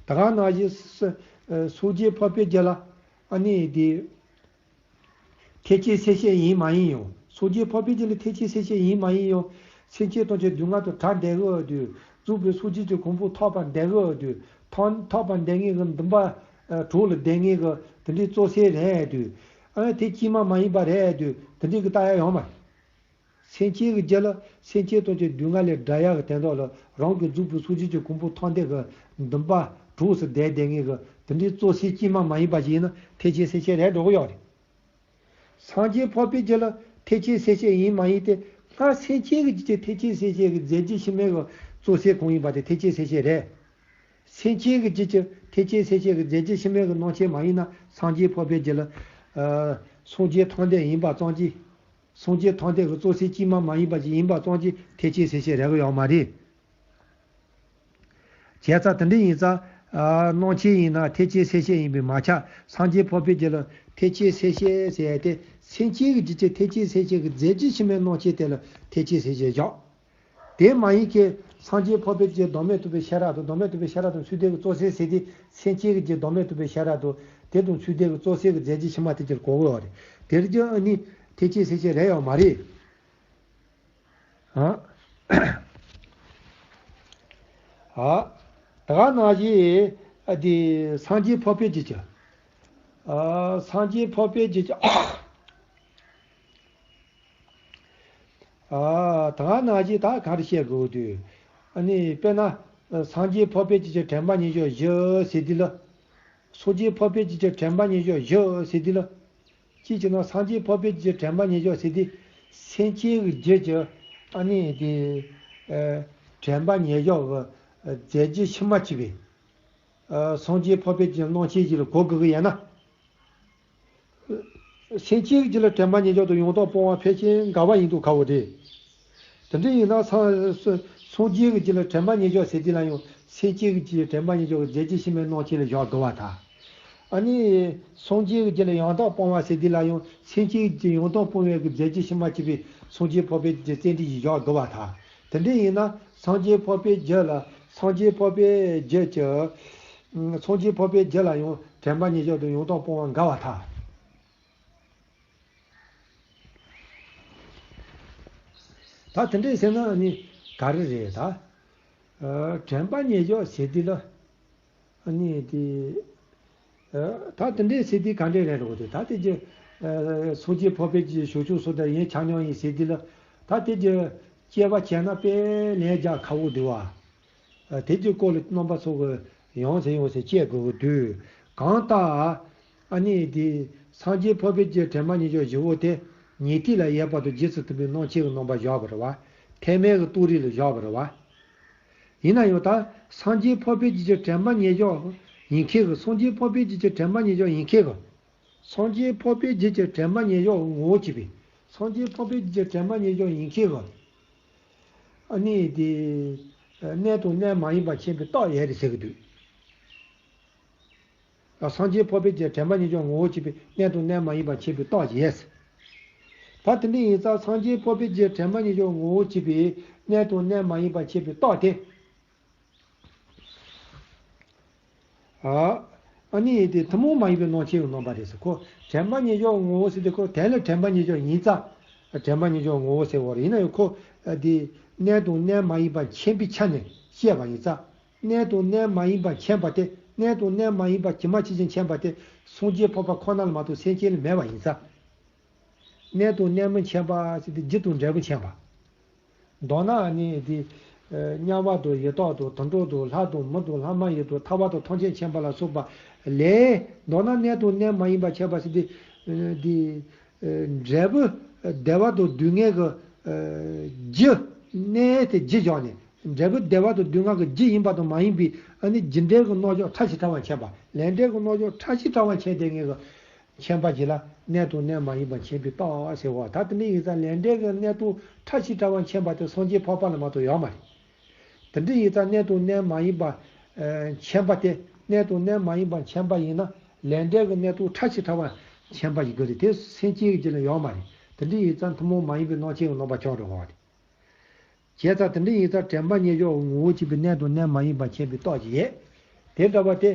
ད་ག་ནང་བཞིན་སངས་རྒྱས་འཕགས་པའི་རྒྱུད་ལ་ཨ་ནི་དེ་ཐེག་ཆེན་སེམས་བསྐྱེད་ཡིན་མ་ཡིན་ཡང་། སངས་རྒྱས་འཕགས་པའི་རྒྱུད་ལ་ཐེག་ཆེན་སེམས་བསྐྱེད་ཡིན་མ་ཡིན་ཡང་། སེམས་ཅན་ཐམས་ཅད་སྡུག་བསྔལ་དུ་བྲལ་བསྡད་ཡོད་དུས། རྫོགས་པའི་སངས་རྒྱས་ཀྱི་གོ་འཕང་ཐོབ་པར་བསྡད་ཡོད་དུས། ཐོབ་ཐོབ་པར་བསྡད་མཁན་གྱི་འདུན་པ་གྲོགས་ལ་བསྡད་མཁན་གྱི་དེ་འདྲའི་གཙོ་ཆེ་རེད་དུས། ཨ་ནི་དེ་སྐྱེས་མ་མ་ཡིན་པ་རེད་དུས་དེ་འདྲའི་གི་ལྟ་ཡ་ཡོད་མ་རེད། སེམས་ཅན་གྱི་རྒྱུད་ལ་སེམས་ཅན་ཐམས་ཅད་སྡུག་བསྔལ་ལས་བསྒྲལ་ཡག་གི་དོན་དག་ལ་རང་གི་རྫོགས་པའི་སངས་རྒྱས་ཀྱི་གོ་འཕང་ཐོབ་འདོད་ཀྱི་འདུན་པ་གྲོགས་སུ་བསྡད་བསྡད་མཁན་གྱི་དེ་འདྲའི་གཙོ་ཆེ་སྐྱེས་མ་མ་ཡིན་པ་ཞིག་ཡིན་ན་ཐེག་ཆེན་སེམས་བསྐྱེད་རེད་འགྲོ་གི་ཡོད་རེད། སངས་རྒྱས་འཕགས་པའི་རྒྱུད་ལ་ཐེག་ཆེན་སེམས་བསྐྱེད་ཡིན་མ་ཡིན་དེ་སྔར་སེམས་ཅན་གྱི་རྒྱུད་ཀྱི་ཐེག་ཆེན་སེམས་བསྐྱེད་ཀྱི་རྫས་རྒྱུད་ཕྱི་མའི་གི་གཙོ་ཆེ་གང་ཡིན་པ་དེ་ཐེག་ཆེན་སེམས་བསྐྱེད་རེད། སེམས་ཅན་གྱི་རྒྱུད་ཀྱི་ཐེག་ཆེན་སེམས་བསྐྱེད་ཀྱི་རྫས་རྒྱུད་ཕྱི་མའི་གི་སྣང་མཆེད་མ་ཡིན་ན་སངས་རྒྱས་འཕགས་པའི་རྒྱུད་ལ་ཨ་སངས་རྒྱས་ཐོབ་འདོད་ཡིན་པ་ཙམ་གྱིས། སངས་རྒྱས་ཐོབ་འདོད་ཀྱི་གཙོ་ཆེ་སྐྱེས་མ་མ་ཡིན་པ་ཞིག་ཡིན་པ་ཙམ་གྱིས་ཐེག་ཆེན་སེམས་བསྐྱེད་རེག་གི་ཡོད་མ་རེད། བྱས་ཙང་དེ་འདྲ་ཡིན་ཙང་ཨ་སྣང་མཆེད་ཡིན་ན་ཐེག་ཆེན་སེམས་བསྐྱེད་ཡིན་པས་མ་ཁྱབ། སངས་རྒྱས་འཕགས་པའི་རྒྱུད་ལ་ཐེག་ཆེན་སེམས་བསྐྱེད་ཟེར་ཡ་དེ་སེམས་ཅན་གྱི་རྒྱུད་ཀྱི་ཐེག་ཆེན་སེམས་བསྐྱེད་ཀྱི་རྫས་རྒྱུད་ཕྱི་མའི་སྣང་མཆེད་དེ་ལ་ཐེག་ཆེན་སེམས་བསྐྱེད་བཞག་དེ་མ་ཡིན་གྱི་སངས་རྒྱས་འཕགས་པའི་རྒྱུད་བདག་མེད་རྟོགས་པའི་ཤེས་རབ་དང་བདག་མེད་རྟོགས་པའི་ཤེས་རབ་དང་ཚུལ་ཁྲིམས་ཀྱི་གཙོ་ཆེ་ཟེར་དེ་སེམས་ཅན་གྱི་རྒྱུད་བདག་མེད་རྟོགས་པའི་ཤེས་རབ་དང་དེ་དང་ཚུལ་ཁྲིམས་ཀྱི་གཙོ་ཆེ་གི་རྫས་རྒྱུད་ཕྱི་མ་དེ་ཅིག་གོ་གི་ཡོད་རེད། དེ་རྒྱུ་ཨ་ནི་ཐེག་ཆེན་སེམས་བསྐྱེད་རེད་ཡོད་མ་རེད། ཨ། ཨ། ད་ག་ནང་བཞིན་ཨ་དེ་སངས་རྒྱས་འཕགས་པའི་རྒྱུད་ཀྱི། ཨ། སངས་རྒྱས་འཕགས་པའི་རྒྱུད་ཀྱི། ཨ། ད་ག་ནང་བཞིན་ད་ག་རེ་བཤད་དགོས་འདུག་ཨ་ནི་དཔེར་ན་སངས་རྒྱས་འཕགས་པའི་རྒྱུད་ཀྱི་དྲན་པ་ཉེར་བཞག་བཞི་ཟེར་དུས་ལ། སངས་རྒྱས་འཕགས་པའི་རྒྱུད་ཀྱི་དྲན་པ་ཉེར་བཞག་བཞི་ཟེར་དུས་ལ། གཅིག་བྱས་ན་སངས་རྒྱས་འཕགས་པའི་རྒྱུད་ཀྱི་དྲན་པ་ཉེར་བཞག་ཟེར་དུས། སེམས་ཅན་གྱི་རྒྱུད་ཀྱི་ཨ་ནི་དེ་ཨ་དྲན་པ་ཉེར་བཞག་གི་རྫས་རྒྱུད་ཕྱི་མ་གཅིག་པའི་ཨ་སངས་རྒྱས་འཕགས་པའི་རྒྱུད་སྣང་མཆེད་ཅིག་ལ་གོ་དགོས་ཀྱི་ཡིན་ན། སེམས་ཅན་གྱི་རྒྱུད་ལ་དྲན་པ་ཉེར་བཞག་དང་ཡང་དག་སྤོང་བ་ཕལ་ཆེར་འགལ་བ་ཡིན་མདོག་ཁ་པོ་རེད། དེ་འདྲ་ཡིན་ན་སངས་སངས་རྒྱས་ཀྱི་རྒྱུད་ལ་དྲན་པ་ཉེར་བཞག་ཟེར་དུས་ལ་ཡང་སེམས་ཅན་གྱི་རྒྱུད་དྲན་པ་ཉེར་བཞག་གི་རྫས་རྒྱུད་ཕྱི་མའི་སྣང་མཆེད་ལ་བཞག་དགོས་པར་ཐལ། ཨ་ནི་སངས་རྒྱས་ཀྱི་རྒྱུད་ལ་ཡང་དག་སྤོང་བ་ཟེར་དུས་ལ་ཡང་སེམས་ཅན་གྱི་རྒྱུད་ཡང་དག་སྤོང་བའི་གི་རྫས་རྒྱུད་ཕྱི་མ་གཅིག་པའི་སངས་རྒྱས་འཕགས་པའི་རྒྱུད་རྩོད་འགྲེལ་གྱིས་བཞག་དགོས་པར་ཐལ། དེ་འདྲ་ཡིན་ན་སངས་རྒྱས་འཕགས་པའི་རྒྱུད་ལ་སངས་རྒྱས་འཕགས་པའི་རྒྱུད་ཀྱི་སངས་རྒྱས་འཕགས་པའི་རྒྱུད་ལ་ཡང་དྲན་པ་ཉེར་བཞག་དང་ཡང་དག་སྤོང་བ་འགལ་བར་ཐལ། ད་དེ་འདྲས་ཟེར་ན་ནི་ག་རེ་རེད་ད། ཨ་དྲན་པ་ཉེར་བཞག་ཟེར་དུས་ལ་ནི་དེ། ཨ་ད་དེ་འདྲས་ཟེར་དུས་ག་འདྲས་རེད་རོ་དེ་ད་དེ་གི་ཨ་སངས་རྒྱས་འཕགས་པའི་གི་ཞབས་ཞུ་སོགས་དང་ཡིན་ཆ་མཉམ་ཡིན་ཟེར་དུས་ལ་ད་དེ་གི་དཔྱད་པ་བྱས་ན་དཔེ་ལན་རྒྱག་ཁག་པོ་འདུག་བ། དེ་གྱི་སྐོར་ལ་རྣམ་པ་ཚོ་གི་ཡང་ཟེར་ཡང་ཟེར་དཔྱད་དགོས་ཀྱི་འདུག་གང་ལྟར། ཨ་ནི་དེ་སངས་རྒྱས་འཕགས་པའི་རྒྱུད་དྲན་པ་ཉེར་བཞག་བཞི་པོ་དེ་ཉན་ཐོས་ལ་ཡོད་པ་དང་རྗེས་སུ་མཐུན་པའི་སྣང་མཆེད་ཀྱི་རྣམ་པར་བཞག་པ་རེད་བ། ཐེག་དམན་གྱི་ཏུ་རེ་ལ་བཞག་པ་རེད་བ། ཡིན་ན་ཡང་ད་སངས་རྒྱས་འཕགས་པའི་རྒྱུད་ཀྱི་དྲན་པ་ཉེར་བཞག་ཡིན་མཁན་གྱི་སངས་རྒྱས་འཕགས་པའི་རྒྱུད་ཀྱི་དྲན་པ་ཉེར་བཞག་ཡིན་མཁན་གྱི། སངས་རྒྱས་འཕགས་པའི་རྒྱུད་ཀྱི་དྲན་པ་ཉེར་བཞག་ངོ་བོ་གཅིག་པའི། སངས་རྒྱས་འཕགས་པའི་རྒྱུད་ཀྱི་དྲན་པ་ཉེར་བཞག་ཡིན་མཁན་གྱི། ཨ་ནི་དེ་གནས་དང་གནས་མ་ཡིན་པ་མཁྱེན་པའི་རྟགས་ཡོད་རེད་ཟེར་གྱི་འདུག་སངས་རྒྱས་འཕགས་པའི་རྒྱུད་དྲན་པ་ཉེར་སྦྱོར་ངོ་བོ་གཅིག་པའི་གནས་དང་གནས་མ་ཡིན་པ་མཁྱེན་པའི་རྟགས་ཡོད། ད་དེ་འདྲ་ཡིན་ཙང་སངས་རྒྱས་འཕགས་པའི་རྒྱུད་དྲན་པ་ཉེར་སྦྱོར་ངོ་བོ་གཅིག་པའི་གནས་དང་གནས་མ་ཡིན་པ་མཁྱེན་པའི་རྟགས་དེ། ཨ་ཨ་ནི་དེ་ཐུན་མོང་མ་ཡིན་པའི་སྣང་མཆེད་ཀྱི་རྣམ་པ་རེད་ཟེར། ཁོ་དྲན་པ་ཉེར་སྦྱོར་ངོ་བོ་ཟེར་དུས་ཁོ་དོན་ལ་དྲན་པ་ཉེར་སྦྱོར་ཡིན་ཙང་དྲན་པ་ཉེར་སྦྱོར་ངོ་བོ་ཟེར་བ་རེད། ཡིན་ན་ཡང་ཁོ་དེ་གནས་དང་གནས་མ་ཡིན་པ་མཁྱེན་པའི་ཆ་ནས་བཤད་པ་ཡིན་ཙང་། གནས་དང་གནས་མ་ཡིན་པ་མཁྱེན་པ་དེ། གནས་དང་གནས་མ་ཡིན་པ་ཇི་མ་ཇི་བཞིན་མཁྱེན་པ་དེ་སངས་རྒྱས་འཕགས་པ་ཁོ་ན་ལ་མ་གཏོགས་སེམས་ཅན་ལ་མེད་པ་ཡིན་ཙང་། གནས་དང་གནས་མིན་མཁྱེན་པ་ཟེར་དུས་རྒྱུ་དང་འབྲས་བུ་མཁྱེན་པ། མདོར་ན་ནི་དེ་དམྱལ་བ་དང་ཡི་དྭགས་དང་དུད་འགྲོ་དང་ལྷ་དང་མི་དང་ལྷ་མ་ཡིན་དང་ཐར་པ་དང་ཐམས་ཅད་མཁྱེན་པ་ལ་སོགས་པ་ལས། མདོར་ན་གནས་དང་གནས་མ་ཡིན་པ་མཁྱེན་པ་ཟེར་དུས་དེ་འབྲས་བུ་བདེ་བ་དང་སྡུག་བསྔལ་གྱི་རྒྱུ། གནས་དེ་རྒྱུ་བཞག་ནས། འབྲས་བུ་བདེ་བ་དང་སྡུག་བསྔལ་གྱི་རྒྱུ་ཡིན་པ་དང་མ་ཡིན་པའི་ཨ་ནི་རྒྱུ་འབྲས་ཀྱི་རྣལ་འབྱོར་ཕྲ་ཞིང་ཕྲ་བ་མཁྱེན་པ། ལས་འབྲས་ཀྱི་རྣལ་འབྱོར་ཕྲ་ཞིང་ཕྲ་བ་མཁྱེན་ཏེ་ངེས་ཀྱི་མཁྱེན་པ་ཞིག་ལ་གནས་དང་གནས་མ་ཡིན་པ་མཁྱེན་པའི་རྟགས་ཟེར་བ། ད་དེ་འདྲ་ཡིན་ཙང་ལས་འབྲས་ཀྱི་གནས་སྟངས་ཕྲ་ཞིང་ཕྲ་བ་མཁྱེན་པ་དེ་སངས་རྒྱས་འཕགས་པ་ལ་མ་གཏོགས་ཡོད་མ་རེད། དེ་འདྲ་ཡིན་ཙང་གནས་དང་གནས་མ་ཡིན་པ་མཁྱེན་པ་དེ། གནས་དང་གནས་མ་ཡིན་པ་མཁྱེན་པ་ཡིན་ན་ལས་འབྲས་ཀྱི་གནས་སྟངས་ཕྲ་ཞིང་ཕྲ་བ་མཁྱེན་པ་ཞིག་དགོས་རེད། དེ་སེམས་ཅན་གྱི་རྒྱུད་ལ་ཡོད་མ་རེད། དེ་འདྲ་ཡིན་ཙང་ཐུན་མོང་མ་ཡིན་པའི་སྣང་མཆེད་ཀྱི་རྣམ་པ་ཆགས་འགྲོ་གི་རེད། བྱས་ཙང་དེ་འདྲ་ཡིན་ཙང་དྲན་པ་ཉེར་སྦྱོར་ངོ་བོ་གཅིག་པའི་གནས་དང་གནས་མ་ཡིན་པ་མཁྱེན་པའི་རྟགས་ཀྱི་ཡས། དེ་འདྲ་བ་དེ།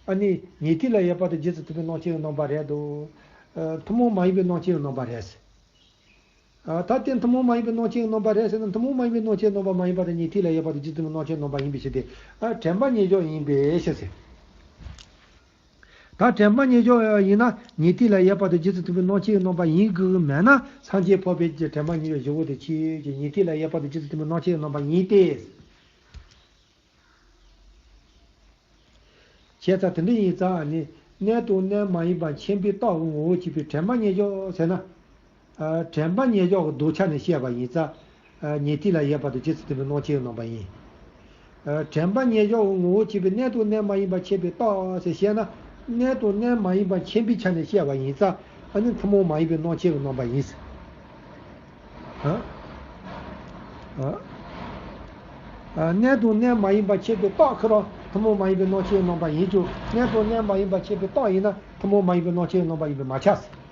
ཨ་ནི་ཉན་ཐོས་ལ་ཡོད་པ་དང་རྗེས་སུ་མཐུན་པའི་སྣང་མཆེད་ཀྱི་རྣམ་པ་རེད་དོ། ཨ་ཐུན་མོང་མ་ཡིན་པའི་སྣང་མཆེད་ཀྱི་རྣམ་པ་རེད་ཟེར། ཨ་ད་དེ་ཐུན་མོང་མ་ཡིན་པའི་སྣང་མཆེད་ཀྱི་རྣམ་པ་རེད་ཟེར་ན་ཐུན་མོང་མ་ཡིན་པའི་སྣང་མཆེད་ཀྱི་རྣམ་པ་མ་ཡིན་པ་དང་ཉན་ཐོས་ལ་ཡོད་པ་དང་རྗེས་སུ་མཐུན་པའི་སྣང་མཆེད་རྣམ་པ་ཡིན་པའི་ཕྱིར་ཏེ། ཨ་དྲན་པ་ཉེར་སྦྱོར་ཡིན་པའི་ཕྱིར་ཟེར། ད་དྲན་པ་ཉེར་སྦྱོར་ཡིན་ན་ཉན་ཐོས་ལ་ཡོད་པ་དང་རྗེས་སུ་མཐུན་པའི་སྣང་མཆེད་ཀྱི་རྣམ་པ་ཡིན་དགོས་ཀྱི་མེད་ན་སངས་རྒྱས་འཕགས་པའི་རྒྱུད་དྲན་པ་ཉེར་སྦྱོར་བཞི་པོ་དེ་ཆོས་ཅན། ཉན་ཐོས་ལ་ཡོད་པ་དང་རྗེས་སུ་མཐུན་པའི་སྣང་མཆེད་ཀྱི་རྣམ་པ་ཡིན་ཏེ། བྱས་ཙང་དེ་འདྲ་ཡིན་ཙང་ནི་གནས་དང་གནས་མ་ཡིན་པ་མཁྱེན་པའི་རྟགས་ཀྱི་ངོ་བོ་གཅིག་པའི་དྲན་པ་ཉེར་སྦྱོར་ཟེར་ན། ཨ་དྲན་པ་ཉེར་སྦྱོར་གྱི་ལྡོག་ཆ་ནས་བཤད་པ་ཡིན་ཙང་། ཨ་ཉན་ཐོས་ལ་ཡོད་པ་དང་རྗེས་སུ་མཐུན་པའི་སྣང་མཆེད་ཀྱི་རྣམ་པ་ཡིན། ཨ་དྲན་པ་ཉེར་སྦྱོར་གྱི་ངོ་བོ་གཅིག་པའི་གནས་དང་གནས་མ་ཡིན་པ་མཁྱེན་པའི་རྟགས་ཟེར་བཤད་ན། གནས་དང་གནས་མ་ཡིན་པ་མཁྱེན་པའི་ཆ་ནས་བཤད་པ་ཡིན་ཙང་ཨ་ནི་ཐུན་མོང་མ་ཡིན་པའི་སྣང་མཆེད་ཀྱི་རྣམ་པ་ཡིན། ཨ་ཨ་ཨ་གནས་དང་གནས་མ་ཡིན་པ་མཁྱེན་པའི་རྟགས་ཁོ་རང་ཐུན་མོང་མ་ཡིན་པའི་སྣང་མཆེད་ཀྱི་རྣམ་པ་ཡིན་ཀྱང་གནས་དང་གནས་མ་ཡིན་པ་མཁྱེན་པའི་རྟགས་ཡིན་ན་ཐུན་མོང་མ་ཡིན་པའི་སྣང་མཆེད་ཀྱི་རྣམ་པ་ཡིན་པས་མ་ཁྱབ་ཟེར།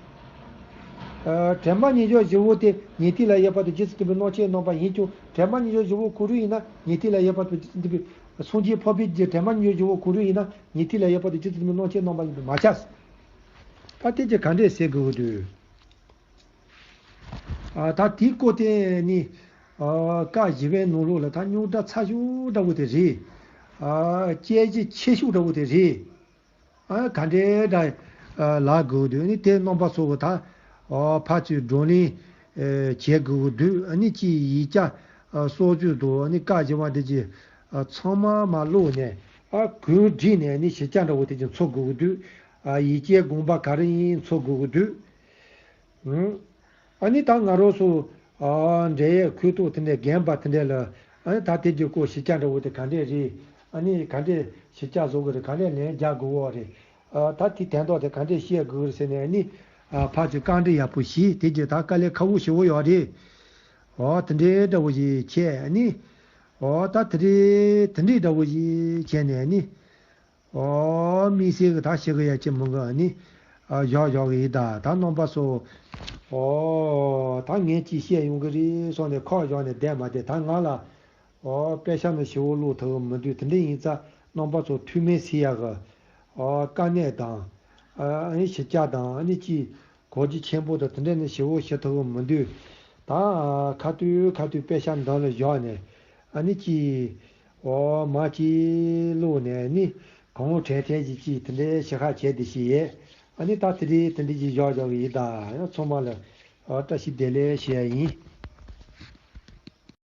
ཨ་དྲན་པ་ཉེར་སྦྱོར་བཞི་པོ་དེ་ཉན་ཐོས་ལ་ཡོད་པ་དང་རྗེས་སུ་མཐུན་པའི་སྣང་མཆེད་རྣམ་པ་ཡིན་ཀྱང་དྲན་པ་ཉེར་སྦྱོར་བཞི་པོ་གང་རུང་ཡིན་ན་ཉན་ཐོས་ལ་ཡོད་པ་དང་རྗེས་སུ་མཐུན་པའི་སངས་རྒྱས་འཕགས་པའི་རྒྱུད་དྲན་པ་ཉེར་སྦྱོར་བཞི་པོ་གང་རུང་ཡིན་ན་ཉན་ཐོས་ལ་ཡོད་པ་དང་རྗེས་སུ་མཐུན་པའི་སྣང་མཆེད་རྣམ་པ་ཡིན་པས་མ་ཁྱབ། ད་དེ་ཅི་ག་འདྲས་ཟེར་དགོས་ཀྱི་འདུག་ཨ་ད་དེའི་སྐོར་དེ་ནི་ཨ་བཀའ་བཞི་པའི་ནང་ལོགས་ལ་ད་རྙོག་དྲ་ཚ་ཤོས་འདྲ་བོ་དེ་རེད། ཨ་དཔྱད་གཞི་ཆེ་ཤོས་འདྲ་བོ་དེ་རེད། ཨ་ག་འདྲའི་འདྲ་ཨ་ལབ་དགོས་འདུག་ནི་དེ་རྣམ་པ་ཚོ་གི་ད་ཨ་ཕར་ཚུར་བགྲོ་གླེང་ཨ་བྱེད་དགོས་འདུག་ཨ་ནི་ཅིག་ཡིག་ཆ་ཨ་སོགས་ཚུལ་དུ་ཨ་ནི་བཀའ་བཞི་པ་འདི་ཅིག་ཨ་ཚང་མ་མར་ཀློག་ནས་ཨ་གུང་བསྒྲིགས་ནས་ཨ་ནི་ཞིབ་ཆ་འདྲ་བོ་དེ་ཅིག་འཚོལ་དགོས་འདུག་ཨ་ཡིག་ཆའི་དགོངས་པ་ག་རེ་ཡིན་འཚོལ་དགོས་འདུག་ཨ་ནི་ད་ང་རང་ཚོ་ཨ་འབྲེལ་ཡོད་ཁུལ་ཐོག་དེ་འདྲའི་རྒན་པ་དེ་འདྲ་ལ་ཨ་ནི་ད་དེ་རྒྱུ་སྐོར་ཞིབ་ཆ་འདྲ་བོ་དེ་ག་འདྲས་རེད། ཨ་ནི་ག་འདྲས་ཞིབ་ཆ་བཟོ་དགོས་རེད། ག་འདྲས་ལན་རྒྱག་དགོས་བོ་རེད། ཨ་ད་དེ་དོན་དག་དེ་ག་འདྲས་བཤད་དགོས་རེད་ཟེར་ནས་ཨ་ནི་ཨ་ཕར་ཚུར་བཀའ་འདྲི་ཡག་པོ་ཞིག་དེ་རྒྱུ་ད་དཀའ་ལས་ཁག་པོ་ཞེ་བོ་ཡོད་རེད། ཨོ་དེ་འདྲས་འདྲ་བོ་ཞིག་བྱས་ཨ་ནི་ཨོ་ད་དེ་འདྲས་དེ་འདྲས་འདྲ་བོ་ཞིག་བྱས་ནས་ཨ་ནི། ཨོ་དམིགས་བསལ་གྱི་ད་ཞིག་གི་ཡ་ཅི་མི་འགི་ནི་ཨ་བཞག་བཞག་གི་ཡིན་ད། ད་རྣམ་པ་ཚོ་ཨོ་ད་ངས་ཅིག་བཤད་ཡོང་གི་རེད་སོང་ནས་ཁག་བཞག་ནས་བསྡད་མ་བསྡད། ད་ང་ལ་ཨོ་དཔེ་ཆ་ནི་ཞེ་བོ་ཀློག་ཐུབ་གི་མི་འདུག་དེ་འདྲ་ཡིན་ཙང་རྣམ་པ་ཚོ་ཐུགས་སྨོན་ཟེར་ཡག་གི་ཨོ་དཀའ་གནད་དང་ཨ་ནི་ཞིབ་ཆ་དང་ཨ་ནི་ཅིག་གོ་རྒྱུ་ཆེན་པོ་དང་དེ་འདྲ་ནི་ཞེ་བོ་ཞུ་ཐུབ་གི་མི་འདུག་ད་ཁ་ཐུག་ཁ་ཐུག་དཔེ་ཆ་མདུན་ལ་བཞག་ནས་ཨ་ནི་ཅིག་ཨོ་མ་གཅིག་ཀློག་ནས་ནི་གང་དྲན་དྲན་གྱིས་ཅིག་དེ་འདྲའི་ཞིབ་ཆ་བྱས་ཏེ་ཞིག་ཡས། ཨ་ནི་ད་དེ་འདྲའི་དེ་འདྲའི་ཅིག་བཞག་བཞག་གི་ཡིན་ད། ཡང་ཚང་མ་ལ་ཨོ་བཀྲ་ཤིས་བདེ་ལེགས་ཞུ་ཡ་ཡིན།